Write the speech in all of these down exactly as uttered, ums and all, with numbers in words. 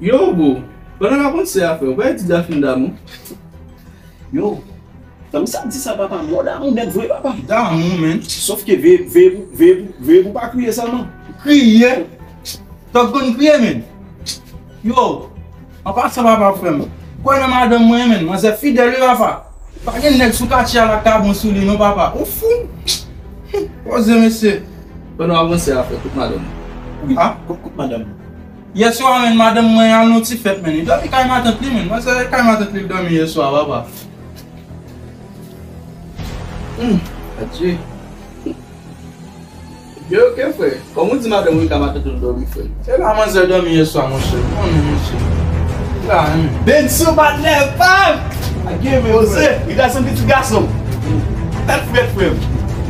Yo, bro, pandan n ap panse a frè, ou pa di Dafin damou? Yo, fanm sa di sa, papa, mò damou nèt vre, papa. Damou, menn. Sòf ke veye, veye pou, veye pou, veye pou pa kriye sèlman. Kriye? Tòg konn kriye, menn. Yo, an pasan, papa, frè m, kwè nan madanm mwen, menn. Manzè fidèl, wi, papa. Pa gen nèg sou katye a la k ka bon sou li, non, papa. Ou fou? Poze, mesye. Pandan w avanse a frè, kout madanm ou. Wi. Ah? Kout, kout madanm ou. Yèswa, menn, madanm mwen al nan ti fèt, menn. Li dòmi kay matant li, menn. Manzè kay matant li, li dòmi yèswa, papa. Hmm, adye. Yo, ok, frè. Kòman w di madanm ou ka matant ou dòmi, frè? Se la manzè dòmi yèswa, monchè. Ou konnen, monchè. La, menn. Benzo, patnè pa m! Adye, men, poze. Li ta santi ti gason. Tèt frèt, frè m.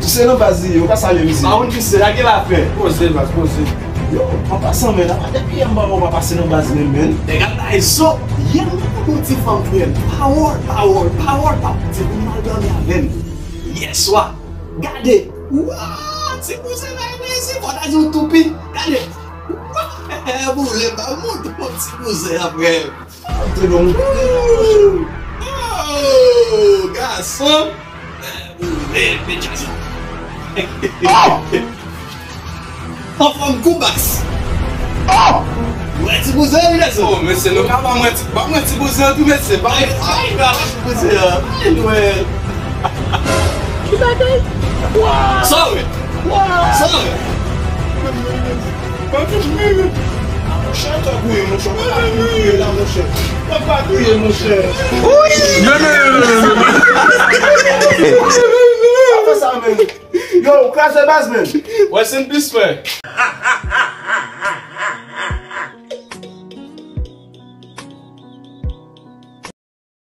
Ti se nan baz li ye, ou ka salye misye. Pa wont misye, lage la, frè. Poze, baz, poze. Yo, an pasan, men, apa depi yè m pa wè w pa pase nan baz menm, menn. Nèg ap bay zo. Yè m tande yon ti fanm, frè m. Pawòl, pawòl, pawòl, pawòl. Ti moun mal dòmi avè m. Yèswa. Gade. Wa! Ti bouzen bay plezi, fò ta di w toupi. Gade. Wa! Boule, ba m montre w ti bouzen an, frè. Te bon. Oh, gason. Boule, pe djaz la. Oh! Anfòm kou bas. Oh! Wè ti bouzen wi, lèzòm. Oh, mesye, nou ka ban mwen ti, ban mwen ti bouzen tou, mesye. Ban mwen ti bouzen an. Ay, Nwèl. Ki bagay? Sa w wè? Sa w wè? Monchè, ta gouye, monchè. Pa gouye la, monchè. Pa gouye, monchè. Apa sa, menn? Yo, ou kraze baz, menn. Wè, se n plis, frè.